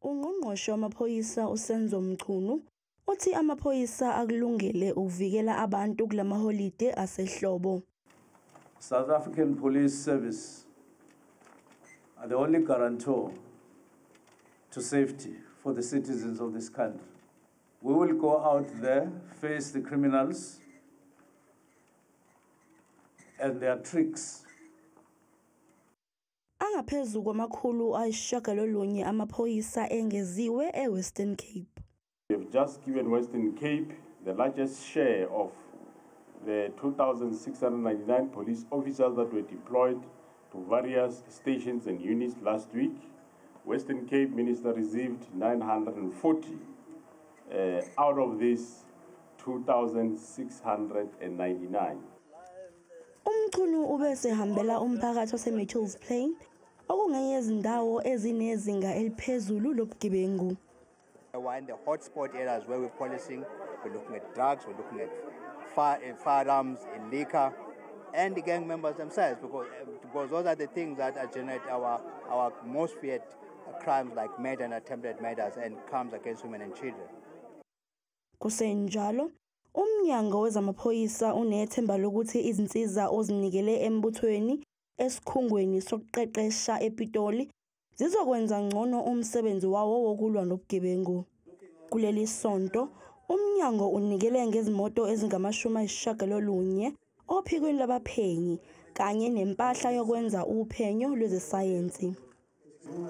Ungqongqoshe wamaphoyisa uSenzo Mchunu uthi amaphoyisa akulungele ukuvikela abantu kulamaholide asehlobo. South African Police Service are the only guarantor to safety for the citizens of this country. We will go out there, face the criminals and their tricks. Angaphezu kwama-900 amaphoyisa engeziwe eWestern Cape. We have just given Western Cape the largest share of the 2,699 police officers that were deployed to various stations and units last week. Western Cape Minister received 940 out of this 2,699. UMchunu ubese hambela umphakathi waseMitchells Plain, okungenye yezindawo ezinezinga eliphezulu lobugebengu. We're in the hotspot areas where we're policing. We're looking at drugs, we're looking at firearms, liquor, and the gang members themselves, because those are the things that generate our most feared crimes like murder and attempted murders and crimes against women and children. Kusenjalo, umnyango wezamaphoyisa unethemba lokuthi izinsiza ozinikele embuthweni esikhungweni sokuqeqesha ePitoli zizokwenza ngcono umsebenzi wawo wokulwa nobugebengu. Kuleli sonto, umnyango unikele ngezimoto ezingama-90 ophikweni lwabaphenyi kanye nempahla yokwenza uphenyo lwezesayensi.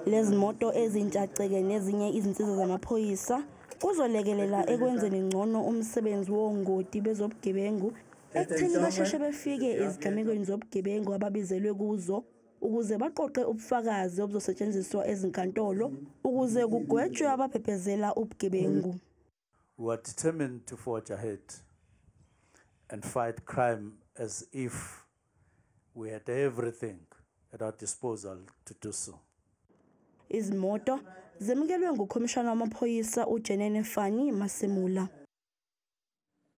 Lezi moto ezintsha ceke nezinye izinsiza zamaphoyisa kuzolekelela ekwenzeni ngcono umsebenzi wongoti bezobugebengu ekutheni basheshe befike ezigamekweni zobugebengu ababizelwe kuzo ukuze baqoqe ubufakazi obuzosetshenziswa ezinkantolo ukuze kugwetshwe ababhebhezela ubugebengu. We are determined to forge ahead and fight crime as if we had everything at our disposal to do so. Izimoto zemukelwe ngukhomishana wamaphoyisa uJenene Fannie Masemola.